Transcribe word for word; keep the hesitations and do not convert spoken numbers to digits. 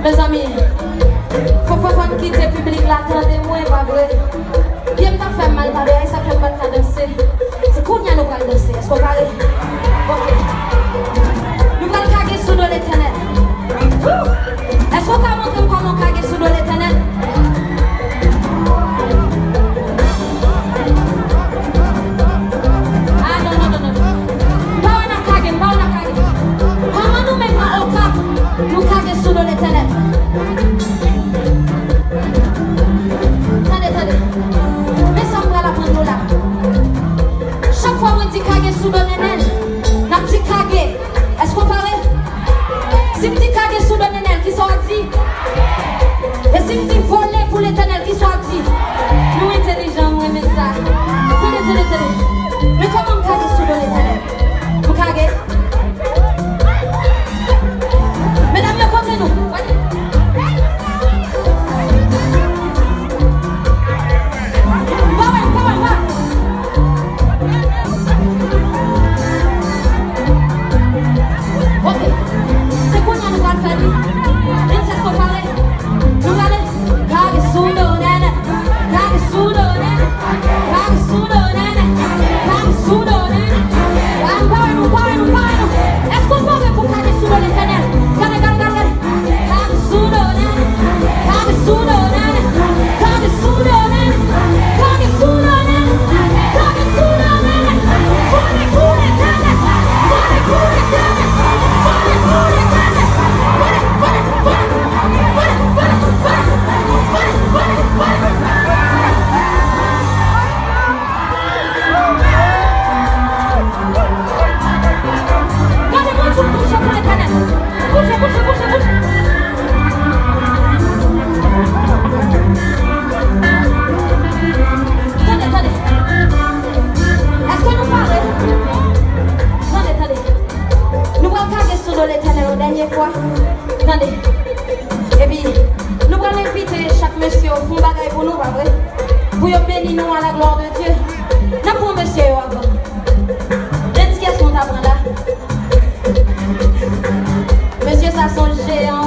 Mezanmi, fò, fò, fò n kite piblik la tande mwen, pa vre? Pye m t ap fè m mal talè a, e sa k fè m pa t ka danse. Se kounye a nou pral danse. Èske w pare? Ok. Nou pral kage sou do Letènèl. Èske w ka montre m kòman w kage sou do Letènèl? Ah, non, non, non, non. M pa wè n ap kage, m pa wè n ap kage. Kòman nou menm nan Okap, nou kage sou do Letènèl? Tande, tande. Men sa m pral aprann nou la. Chak fwa mwen di kage sou do Nènèl, n ap di kage. Èske w pare? Si m di kage sou do Nènèl, kisa w ap di? E si m di vole pou Letènèl, kisa w ap di? Nou entèlijan, mwen renmen sa. Tande, tande, tande. Men kòman m kage sou do Letènèl? M kage. Medam yo, kote nou? M pa wè, m pa wè, m pa wè. Ok. Se kounye a nou pral fè li. Princess, ou pare? Nou prale. Kage sou do Nènèl. Kage sou do Nènèl. Kage sou do Nènèl. Kage sou do Nènèl. Ah, m pa wè nou, m pa wè nou, m pa wè nou. Èske w pare pou kage sou do Letènèl? Gade, gade, gade, gade. Kage sou do Nènèl. Kage sou do Nènèl. Kage sou do Nènèl. Kage sou do Nènèl. Kage sou do Nènèl. Vole pou Letènèl. Vole pou Letènèl. Vole pou Letènèl. Vole, vole, vole. Gade moun sou touche pou Letènèl. Touche, touche, touche, touche. Tande, tande. Èske nou pare? Tande, tande. Nou pral kage sou do Letènèl yon dènye fwa. Tande. Epi, nou pral envite chak mesye yo fè yon bagay pou nou, pa vre? Pou yo beni nou à la gloire de Dieu. N ap pran mesye yo avan. Dance, kiyès nou ta pran la? Mesye sa se yon jeyan.